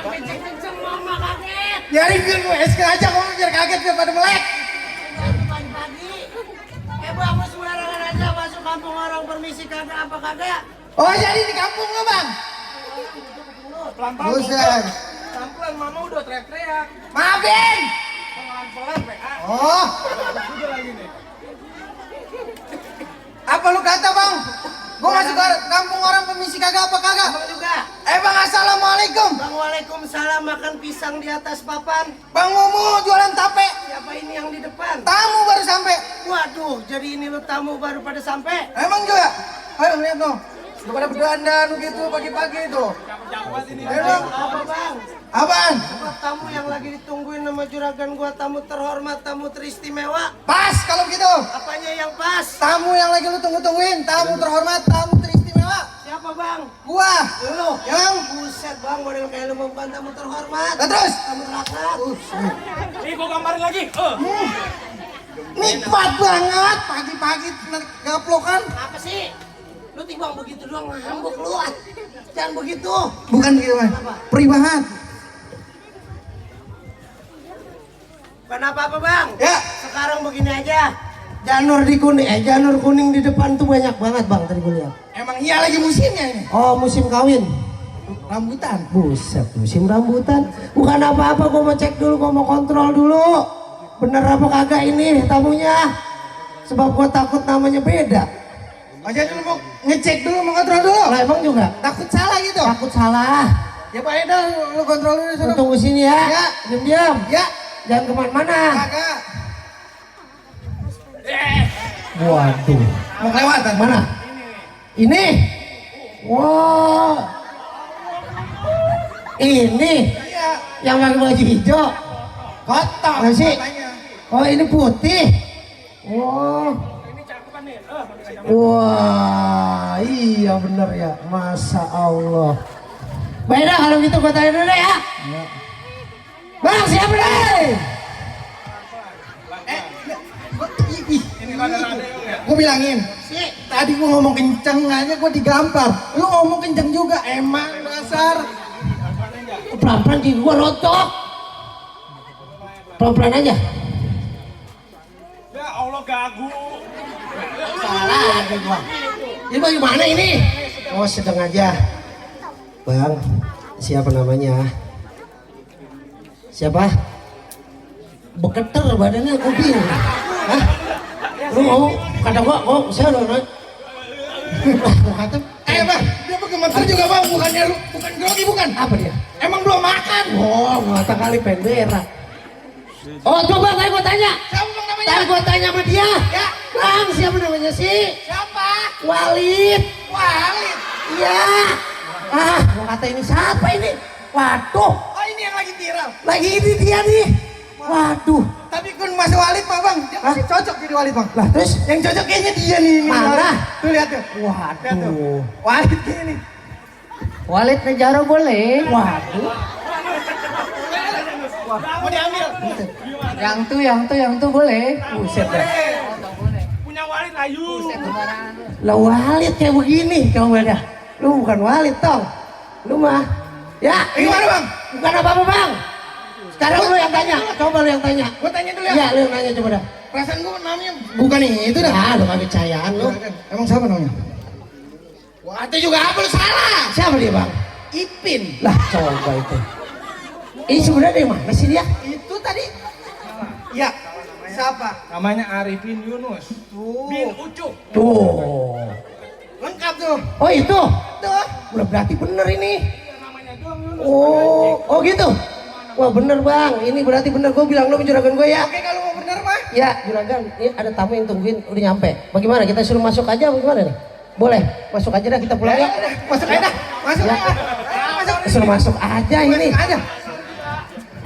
Kenceng-kenceng mama kaget. Nyariin gue SK aja kamu biar kaget biar pada melek. Pagi-pagi. Bang, lu sembarangan aja masuk kampung orang permisi kagak apa kagak. Oh jadi di kampung lo bang? Pelan-pelan. Buset. Pelan-pelan mama udah teriak-teriak. Maafin. Pelan-pelan PA. Oh. Udah lagi nih. Apa lu kata bang? Gue masuk ke kampung orang permisi kagak apa kagak? Bang juga. Bang assalamualaikum. Bang waalaikumsalam, makan pisang di atas papan. Bang Mumu jualan tape. Siapa ini yang di depan? Tamu baru sampai. Waduh, jadi ini lu tamu baru pada sampai. Emang juga? Ayo lihat dong. Udah pada berdandan gitu pagi-pagi tuh. Jagoan ini. Ayo dong. Apa bang? Apaan? Apa tamu yang lagi ditungguin sama juragan gua, tamu terhormat, tamu teristimewa? Pas kalau gitu. Apanya yang pas? Tamu yang lagi lu tunggu-tungguin, tamu terhormat, tamu teristimewa. Siapa bang? Gua. Lu. Yang. Buset bang, model kayak lu bukan tamu terhormat. Nah, terus? Tamu rakyat. Nih gua gambarin lagi. Nikmat banget pagi-pagi gaplokan. Apa sih? Lu timbang begitu doang ngambuk lu. Jangan begitu. Bukan gitu, Bang. Peribahan. Bukan apa-apa bang. Ya. Sekarang begini aja. Janur kuning di depan tuh banyak banget bang tadi gue lihat. Emang iya lagi musimnya ini. Oh musim kawin. Rambutan. Buset musim rambutan. Bukan apa-apa, gue mau cek dulu, gue mau kontrol dulu. Bener apa kagak ini tamunya? Sebab gue takut namanya beda. Aja dulu mau ngecek dulu, mau kontrol dulu. Lah emang juga? Takut salah gitu. Takut salah. Ya Pak Eda, lu kontrol dulu Lu sana. tunggu sini ya. Ya. Diam-diam. Ya. Jangan kemana-mana. Kagak. Waduh. Mau kelewatan. Mana? Ini. Wah. Ini. Iya. Yang pakai baju hijau. Kotor. Apa sih? katanya. Oh ini putih. Wah. Ini cakupan nih. Wah, iya bener ya. Masya Allah. Baiklah kalau gitu gue tanya dulu ya. Bang siapa deh? Ini rada-rada ya. Gue bilangin. Si. Tadi gue ngomong kenceng aja gue digampar. Lu ngomong kenceng juga emang dasar. Pelan-pelan gigi gue rontok. Pelan-pelan aja. Ya Allah gagu. Salah lagi gua. Ini bagaimana ini? Oh sedang aja. Bang, siapa namanya? Siapa? Beketer badannya gue bingung. Hah? Lu mau kata gua, oh saya udah naik. Kata, Bang, dia pakai gemeter juga bang. Bukannya lu, bukan grogi bukan? apa dia? Emang belum makan. Oh, mata kali pengen berak. Oh coba saya gua tanya. Siapa bang namanya? Saya gua tanya sama dia. Ya. Bang, siapa namanya sih? Siapa? Walid. Walid. Iya. Ah, gua kata ini siapa ini? Waduh, Oh ini yang lagi viral. lagi ini dia nih. Waduh. Tapi kun Mas Walid mah bang, dia masih cocok jadi Walid bang. Lah terus Yang cocok kayaknya dia nih. Mana? Tuh lihat tuh. Lihat tuh. waduh. Walid kayaknya nih. Walid Nejaro boleh. Waduh. Mau diambil. Yang tuh boleh. Buset dah. Punya Walid ayu. Lah Walid kayak begini kamu beda. Lu bukan Walid tau. Lu mah. Ya, Gimana bang? bukan apa-apa bang. Sekarang lu yang tanya. Coba lu yang tanya. Gue tanya dulu ya. Iya, lu yang tanya coba dah. Perasaan gue namanya bukan nih, itu dah. Ah, lu kagak percayaan lu. Emang siapa namanya? Wah, itu juga apa lu salah? Siapa dia bang? Ipin. Lah coba itu. Ini sebenarnya dari mana sih dia? Itu tadi. Ya. Siapa? Namanya Arifin Yunus. Bin Ucup. Tuh. Lengkap tuh. Oh itu. Tuh. Udah berarti bener ini. Namanya doang Yunus. Oh gitu. Wah bener bang. Ini berarti bener. Gue bilang lu juragan gue ya. Oke kalau mau bener mah. Ya juragan. Ini ada tamu yang tungguin. Udah nyampe. Bagaimana? Kita suruh masuk aja. Bagaimana nih? Boleh. Masuk aja dah. Kita pulang ya. Masuk aja dah. Masuk Ya. aja. Masuk. Suruh masuk aja ini. Masuk aja.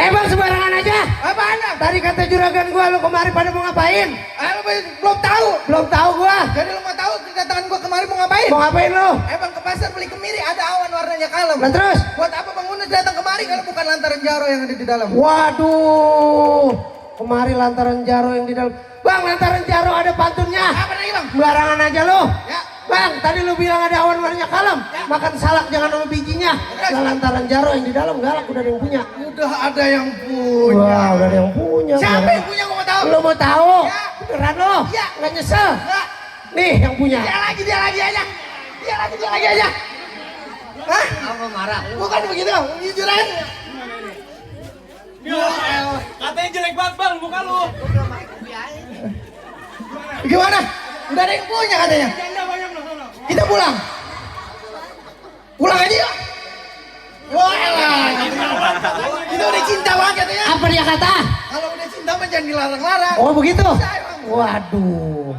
Bang sembarangan aja. Apaan dah? Tadi kata juragan gue lu kemarin pada mau ngapain? Lu belum tahu. Belum tahu gue. Jadi lu mau tahu kedatangan gua kemarin mau ngapain? Mau ngapain lu? Bang ke pasar beli kemiri, ada awan warnanya kalem. Lah terus? Buat apa Bang Unus datang kemari kalau bukan lantaran Jaro yang ada di dalam? Waduh. Kemari lantaran Jaro yang di dalam. Bang lantaran Jaro ada pantunnya. Apa lagi Bang? Sembarangan aja lu. Ya. Bang, tadi lu bilang ada awan warnanya kalem. Makan salak jangan sama bijinya. Lantaran Jaro yang di dalam galak udah ada yang punya. Udah ada yang punya. Wah, udah ada yang punya. Siapa yang punya gua mau tahu? Lu mau tahu? Ya. Beneran lo? Ya. Nggak nyesel? Enggak. Nih yang punya. Dia lagi aja. Dia lagi aja. Hah? Apa marah? Bukan begitu, jujuran. Katanya jelek banget bang, muka lu. Gimana? Udah ada yang punya katanya. Janda banyak loh sono. Kita pulang. Pulang aja yuk. Wah, elah. Kita udah cinta banget katanya. Apa dia kata? Kalau udah cinta mah jangan dilarang-larang. Oh begitu? Saya, Bang. Waduh.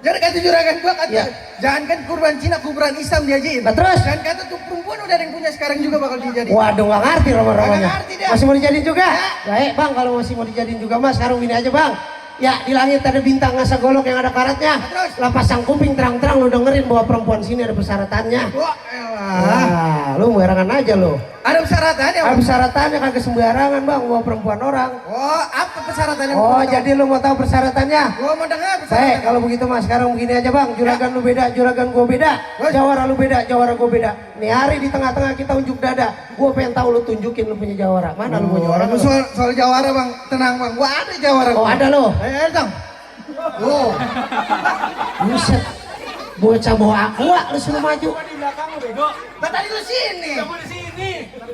Jangan kata juragan gua kata, Ya. jangan kan kurban Cina, kurban Islam diajain. Nah, terus? Dan kata tuh perempuan udah ada yang punya sekarang juga bakal dijadiin. Waduh, nggak ngerti romanya. Nggak ngerti dia. Masih mau dijadiin juga? Ya. Baik bang, kalau masih mau dijadiin juga mas, sekarang gini aja bang. Ya di langit ada bintang ngasa golok yang ada karatnya. Terus? Lah pasang kuping terang-terang lu dengerin bahwa perempuan sini ada persyaratannya. Wah, elah. Wah, lu barengan aja lu. Ada persyaratannya. Ada Bang? persyaratannya kagak sembarangan bang bawa perempuan orang. Oh, apa persyaratannya? Oh jadi lu mau tahu persyaratannya? Gua mau dengar Baik, persyaratannya. kalau begitu mas, sekarang begini aja bang. Juragan lu beda, juragan gua beda. Jawara lu beda, jawara gua beda. Nih hari di tengah-tengah kita unjuk dada. Gua pengen tahu lu tunjukin lu punya jawara. Mana lu punya jawara? Soal jawara bang, tenang bang. Gua ada jawara. Oh ada lo. Ayo dong. Oh, Buset. Bocah bawa aqua lu suruh maju. Gua di belakang lu bego. tadi lu sini. Kamu di sini.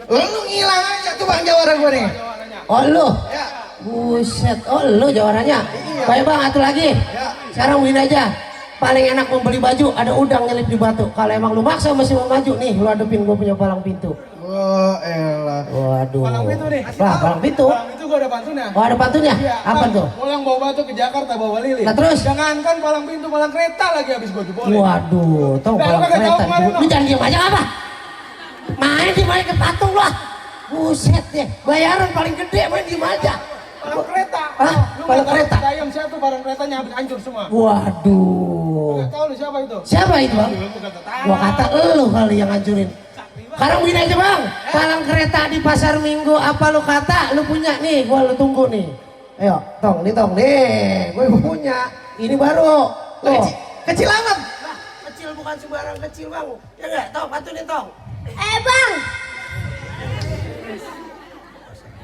Lu ngilang aja tuh bang jawara gua nih. Jawabannya. Oh lu. Ya. Buset. Oh lu jawaranya. Baik bang, atuh lagi. Sekarang begini aja. Paling enak membeli baju ada udang nyelip di batu. Kalau emang lu maksa masih mau maju nih, lu hadapin gua punya palang pintu. Oh, elah. Waduh. Palang pintu nih. Lah, palang pintu. Palang pintu gua ada bantunya. Oh ada pantunya? Iya, Apa Bang, tuh? Pulang bawa batu ke Jakarta bawa lilin. Nah, terus? Jangankan palang pintu, palang kereta lagi habis gua jebolin. Waduh, tau Nah, palang lu kagak kereta. jawab kemarin, Lu jangan diem aja apa? Main di main ke patung lah. Buset ya, bayaran paling gede main diem aja. Palang kereta. Hah? Lu Palang nggak tahu kereta? Ayam siapa palang keretanya habis hancur semua. Waduh. Nggak tahu lu siapa itu? Siapa itu bang? Lu kata tahu. Gua kata elu kali yang hancurin. Sekarang begini aja bang, palang kereta di pasar Minggu apa lu kata? Lu punya nih, gua lu tunggu nih. Ayo, tong nih, gue punya. Ini baru. Tuh. Kecil amat. Lah, kecil bukan sembarang kecil bang. Ya enggak, tong, patunin tong. Bang,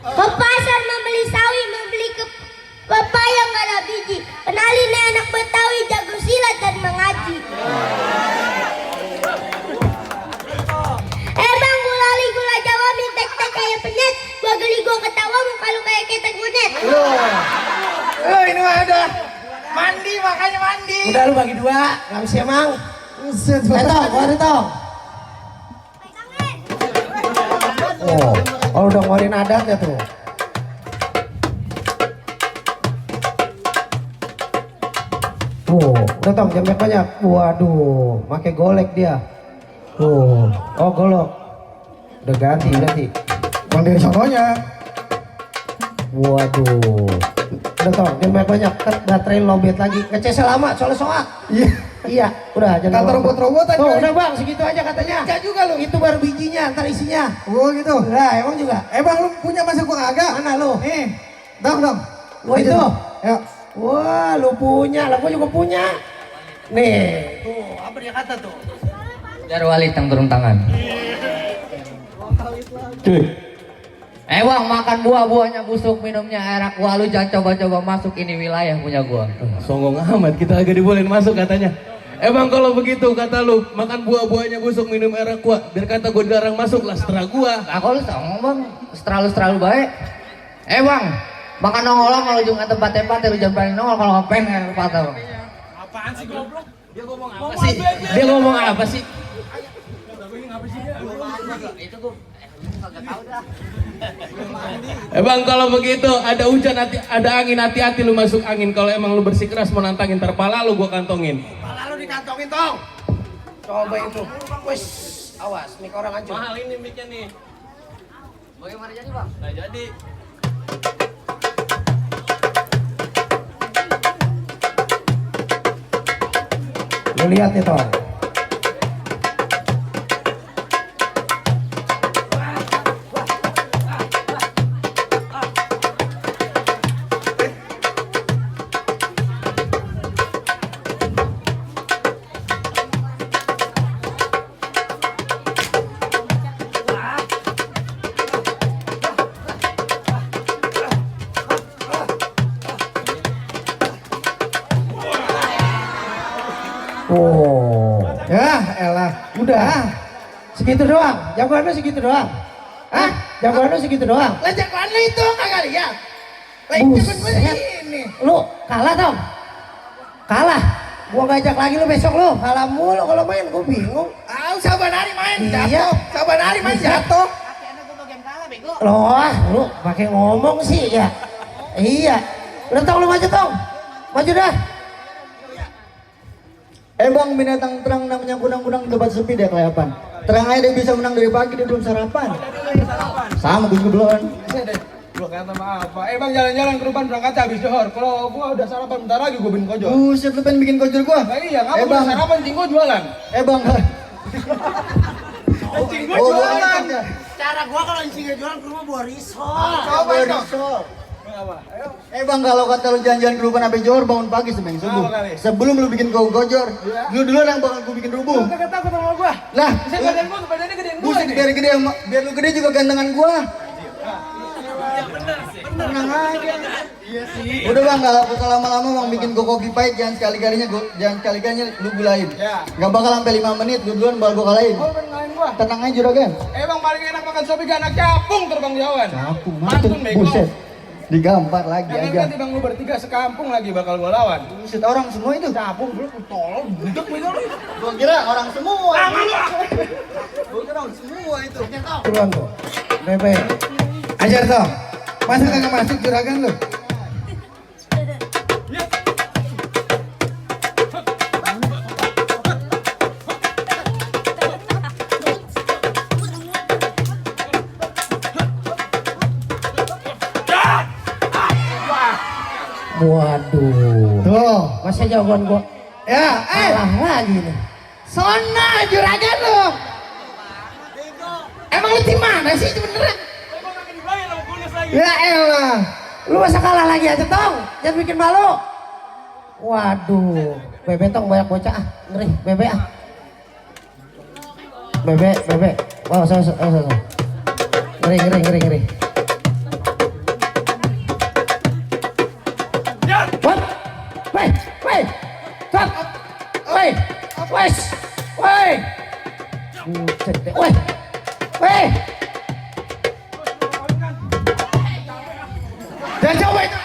ke pasar membeli sawi, membeli ke pepaya nggak ada biji. Kenalin nih anak Betawi jago silat dan mengaji. Bang, gula Jawa minta tek kayak penyet. Gua geli gua ketawa muka lu kayak ketek monyet. Ini mah ada. Mandi makanya mandi. Udah lu bagi dua, nggak bisa emang. Buset, Ayo tong, gua ada tong. Oh udah ngeluarin adatnya tuh. Udah tong, jangan banyak. Waduh, pakai golek dia. Oh golok. Udah ganti berarti. Bang dari sononya. Waduh. Udah tong, jangan banyak. Kan baterai lobet lagi. Ngecesel lama soalnya soak. Iya. Iya, udah jangan. Kata robot-robotan Tuh, kali. udah bang, segitu aja katanya. Enggak juga lu. Itu baru bijinya, ntar isinya. Oh gitu. Nah, emang juga. Bang lu punya masa gua agak? Mana lu? Nih. Dong. Wah itu. Ya. Wah, lu punya, lah gua juga punya. Nih, tuh, apa dia kata tuh? Jarwali tang turun tangan. Cuy. Bang, makan buah-buahnya busuk, minumnya air aqua. Lu jangan coba-coba masuk ini wilayah punya gua. Songong amat, kita agak dibolehin masuk katanya. Bang kalau begitu kata lu, makan buah-buahnya busuk, minum air aqua. Biar kata gue dilarang masuk lah setelah gua. Lah kalau lu songong bang, terlalu baik. Bang, makan nongol kalau juga tempat-tempat lu jangan berani nongol kalau ngapain ya patah bang. Apaan sih goblok? Dia ngomong apa Sih, dia ngomong apa sih? Itu gua kagak tahu dah. Bang kalau begitu ada hujan ada angin, hati-hati lu masuk angin. Kalau emang lu bersikeras mau nantangin terpala lu gua kantongin. Pala lu dikantongin, Tong. Coba itu. Wes, awas, mik orang hancur. Mahal ini mic-nya nih. Bagaimana jadi bang? Nah jadi. Lu lihat nih, Tong. elah. Udah. Segitu doang. Jagoan lu segitu doang. Hah? Jagoan lu segitu doang. Lah jagoan lu itu kagak lihat. Lah itu gue ini. Lu kalah dong. Kalah. Gua ngajak lagi lu besok lu. Kalah mulu kalau main gua bingung. Saban hari main Iya. jatuh. Saban hari main jatuh. Loh, lu pakai ngomong sih ya. Iya. Udah tong lu maju tong. Maju dah. Bang, binatang terang namanya kunang-kunang di tempat sepi dia kelayapan. Terang aja dia bisa menang dari pagi, dia belum sarapan. Sama gue juga belum. Gua kata apa? Bang, jalan-jalan ke depan berangkat habis johor. Kalau gua udah sarapan bentar lagi gua bikin kojol. Buset, lu pengen bikin kojol gua? Nah, iya, ngapa Bang. gua sarapan cinggo jualan? Bang. Cinggo Oh, jualan. Cara gua kalau anjingnya jualan ke rumah buah risol. Coba itu. Bang, kalau kata lu jalan-jalan ke depan sampai johor bangun pagi sebelum subuh. Apa kali? Sebelum lu bikin kojor, lu duluan yang bakal gua bikin rubuh. Lu kagak takut sama gua? Lah, Bisa badan gua, badannya gedean gua. buset nih. biar lu gede juga gantengan gua. Tenang aja. Iya sih. Udah bang, kalau lama-lama bang bikin gua kopi pahit jangan sekali-kalinya lu gulain. Ya. Gak bakal sampai 5 menit, lu duluan bakal gua kalahin. Oh, pengen ngalahin gua. Tenang aja juragan. Bang, paling enak makan sopi gak anak capung terbang jauhan. Capung, Pantun bego. buset. Digampar lagi Jangan aja. nanti bang lu bertiga sekampung lagi bakal gua lawan. Buset, orang semua itu. Capung lu tolong budek bego lu. Gua kira orang semua. Sama lu. Gua kira orang semua itu. Turun tuh. Bebe. Ajar toh. Masa kagak masuk juragan lu? Waduh. Tuh. Masa jawaban gua Ya, kalah lagi nih. Sona juragan lu. Emang lu tim mana sih sebenernya? Ya elah. Lu masa kalah lagi aja tong. Jangan bikin malu. Waduh. Bebe tong banyak bocah ah. Ngeri. Bebe ah. Bebe. Wow, so. Ngeri. What? Wait. Stop. Wait. Buset deh. Wait. Dan coba itu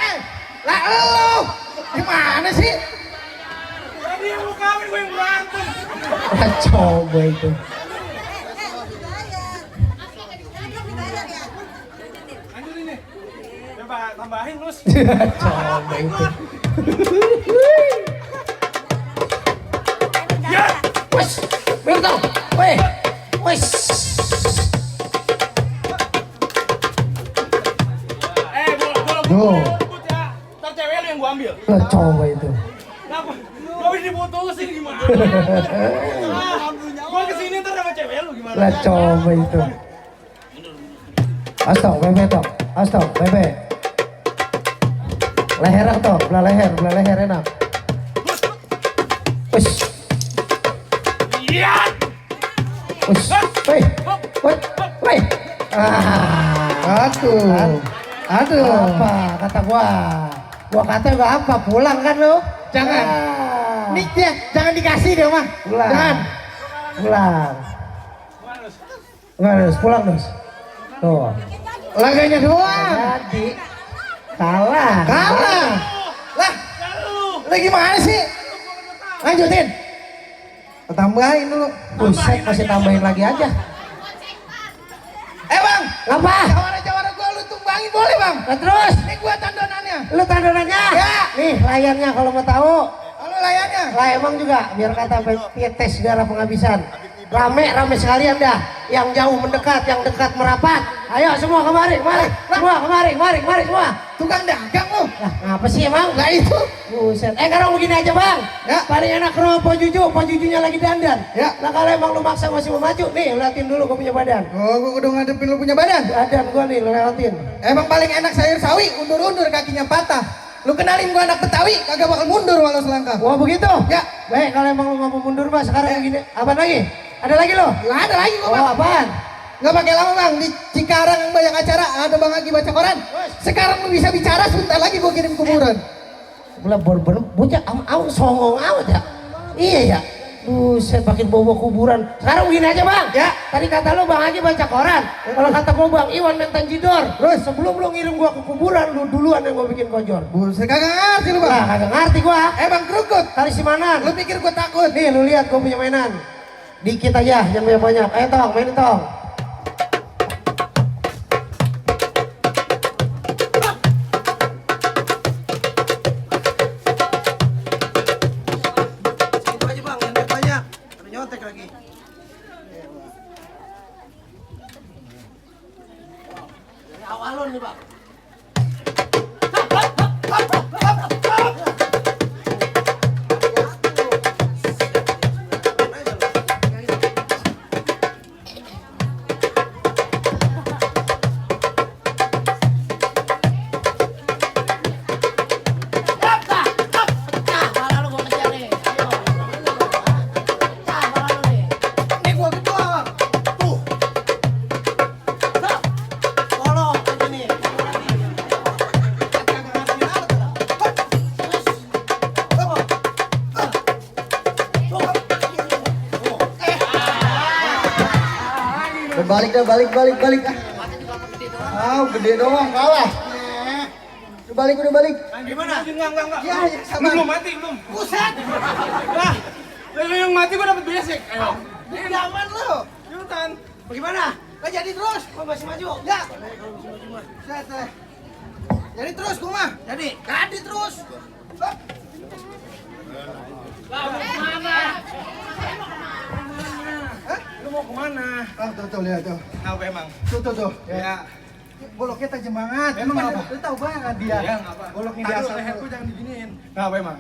lah lu. Gimana sih? Tadi yang lu kawin gua yang berantem. Coba itu. Lanjut ini. Coba tambahin terus. Coba itu. Ya. Wes, bertau. Wes. Bola rebut ya. Ntar cewek lu yang gua ambil. Lah coba itu. Kenapa? Gua habis diputusin gimana? Gua kesini ntar sama cewek lu gimana? Lah coba itu. Astag, bebe. Leher toh, belah leher enak. Wes. Iya. Weh. Aduh. Apa kata gua? Gua kata juga apa? Pulang kan lu? Jangan. Ah. Nih dia, jangan dikasih dia mah. Pulang. Jangan. Pulang terus. Tuh. Laganya doang. Jadi kalah. Lah, lu gimana sih? Lanjutin. Tambahin dulu. Buset, masih tambahin lagi aja. Bang, Apa? jawara gua lu tumbangin boleh bang? Nah, terus Ini gua tandonannya. lu tandonannya? Ya. Nih layarnya kalau mau tahu. Kalau layarnya. Lah emang juga biar kata tes darah penghabisan. Rame sekalian dah. Yang jauh mendekat, yang dekat merapat. Ayo semua kemari. Semua kemari semua. Tukang dagang lu. Lah ngapa sih emang? Lah itu. Buset. Sekarang begini aja bang. Ya. Paling enak ke rumah Po Jujunya lagi dandan. Ya. Nah kalau emang lu maksa masih mau maju, nih liatin dulu gua punya badan. Oh, gua udah ngadepin lu punya badan. Badan gua nih lu lewatin. Emang paling enak sayur sawi, undur-undur kakinya patah. Lu kenalin gua anak Betawi, kagak bakal mundur walau selangkah. Wah begitu? Ya. Baik kalau emang lu mampu mundur mah sekarang begini. Apaan lagi? Ada lagi lo? Nggak ada lagi gua Oh bang. apaan? Nggak pakai lama bang, di Cikarang yang banyak acara, ada bang lagi baca koran. Sekarang lu bisa bicara, sebentar lagi gua kirim kuburan. Belah bener bocah am songong amat ya. Iya ya. Buset, makin bobo kuburan. Sekarang begini aja bang. Ya. Tadi kata lu bang Haji baca koran. Kalau kata gua bang Iwan main tanjidor. Terus sebelum lu ngirim gua ke kuburan, lu duluan yang gua bikin kojor. Buset, kagak ngerti lu bang. Nah, kagak ngerti gua. Bang Krukut, Tali Simanan. lu pikir gua takut? Nih, lu lihat gua punya mainan. Dikit aja, jangan banyak-banyak. Ayo tong, mainin tong. Itu aja bang, yang banyak. Ada nyontek lagi. Awalun nih bang. Ini gua kedua bang. Tuh. Tolong begini. Balik dah, balik. Gede doang, kalah. Udah balik. Gimana? Enggak. Ya, Lu belum mati, belum. Buset. Lah, lu yang mati gua dapat basic. Ayo. Ini aman lu. Ikutan. Bagaimana? Gak jadi terus, gua masih maju. Ya. Set. Jadi terus gua mah. Jadi terus. Hop. Lu mau kemana? Tuh lihat tuh. Apa emang? Tuh. Ya. Boloknya tajam banget. Emang Lu apa? Lu tahu banget dia. Ya, enggak apa. Boloknya Aduh, biasa. leherku jangan diginiin. Kenapa emang?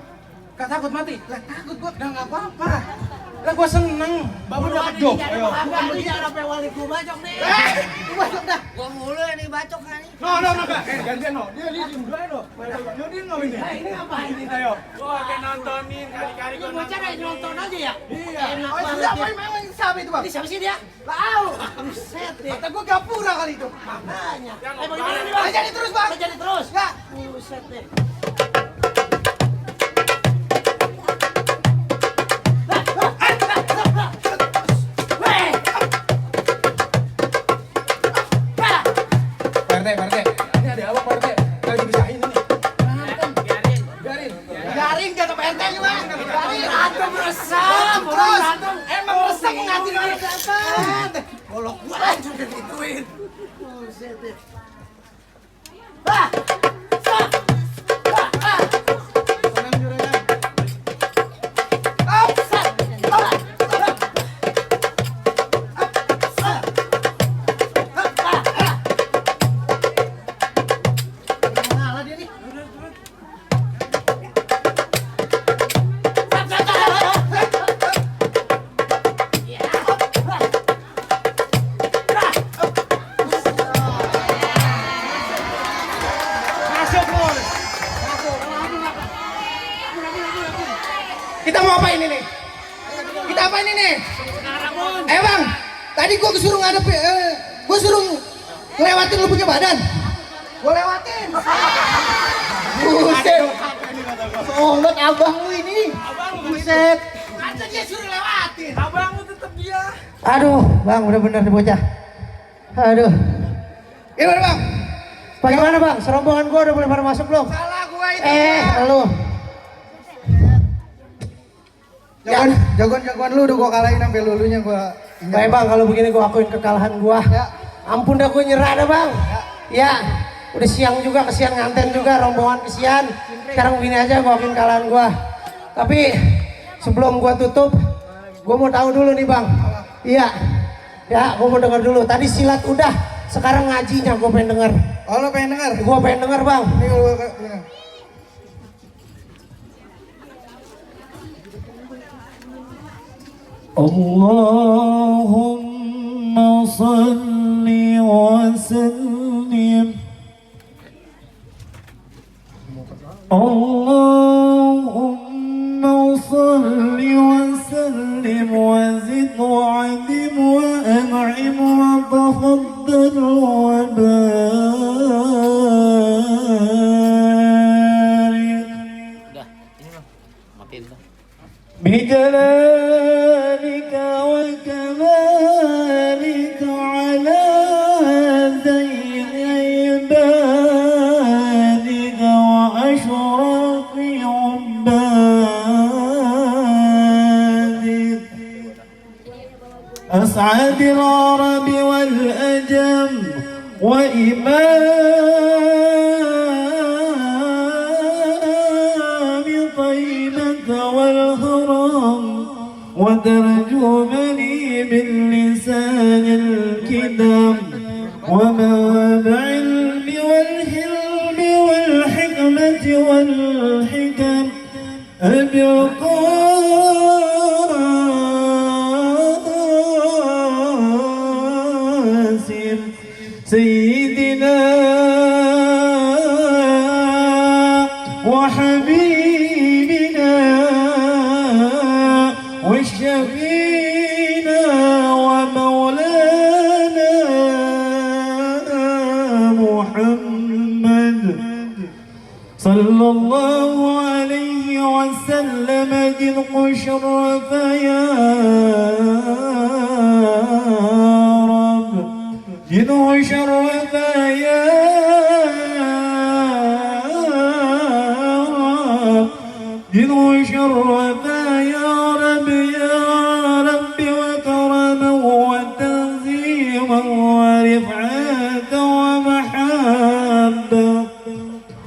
Kak takut mati? Lah takut gua. Udah enggak apa-apa. Lah gua seneng. Bapak dapat job. Ayo. Lu jangan sampai wali gua bacok nih. Lu masuk dah. Gua mulu yang dibacok kali. No, Kak. Gantian no. Dia diem dulu aja no. Dia no ini. Ini ngapain ini? Ayo. Gua kayak nontonin kali-kali gua Bocah kayak nonton aja ya? Iya. Enak Oh, banget siapa ya. yang siapa itu bang? Ini siapa sih dia? Tahu. Buset deh. Kata gua gapura kali itu. Makanya. Yang Bagaimana nih Nggak bang? jadi terus bang. Nggak jadi terus? Nggak. Buset deh. Pak RT. Ini ada apa Pak RT? Kali dibisain ini. Biarin. Garing kata Pak RT juga. Garing. Aduh meresap. Terus. Aduh. Emang resep mengatur dari dapat. Bolok gua aja udah digituin. Buset deh. Ah! Tenang juragan. Ngalah dia nih. Masuk Lur. Kita mau apain ini? Kita apain ini? Bang, tadi gua suruh ngadepi, gua suruh ngelewatin lu punya badan. Gua lewatin. Buset. Sobat abang lu ini. Buset. Kata dia suruh lewatin. Abang lu tetap dia. Aduh, bang, udah bener nih bocah. Aduh. Gimana bang? Bagaimana bang? Serombongan gua udah boleh pada masuk belum? Salah gua itu. Lu. Jagoan lu udah gua kalahin sampai lulunya gua. Baik bang, kalau begini gua akuin kekalahan gua. Ya. Ampun dah gua nyerah dah bang. Ya. Udah siang juga, kesian nganten juga, rombongan kesian. Sekarang begini aja gua akuin kekalahan gua. Tapi sebelum gua tutup, gua mau tahu dulu nih bang. Iya. Ya, gua mau denger dulu. Tadi silat udah, sekarang ngajinya gua pengen denger. Oh lu pengen denger? Gua pengen denger bang. Nih gua denger. اللهم صل وسلم اللهم صل وسلم وزد وعدم وأنعم وتفضل وبارك بجلال أسعد العرب والأجم وإمام طيبة والهرم وترجمني باللسان الكدم ومنبع العلم والحلم والحكمة والحكم أبي القاسم سيدنا وحبيبنا والشفينا ومولانا محمد صلى الله عليه وسلم جنق شرف يا رب جنق شرف يا رب جنق شرف يا رب وكرما وتنزيما ورفعة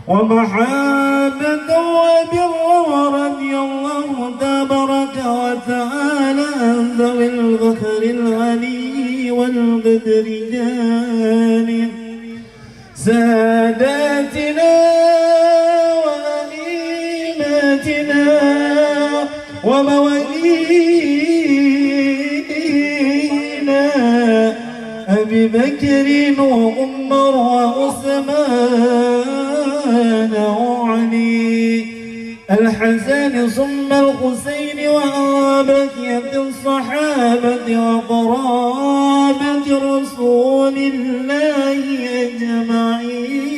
ومحبة وبر ورضي الله تبارك وتعالى عن ذوي الفخر العلي والقدر جانب ساداتنا وأئمتنا وموالينا أبي بكر وعمر وعثمان وعلي الحسن ثم الحسين وبقية الصحابة وقرابة رسول الله أجمعين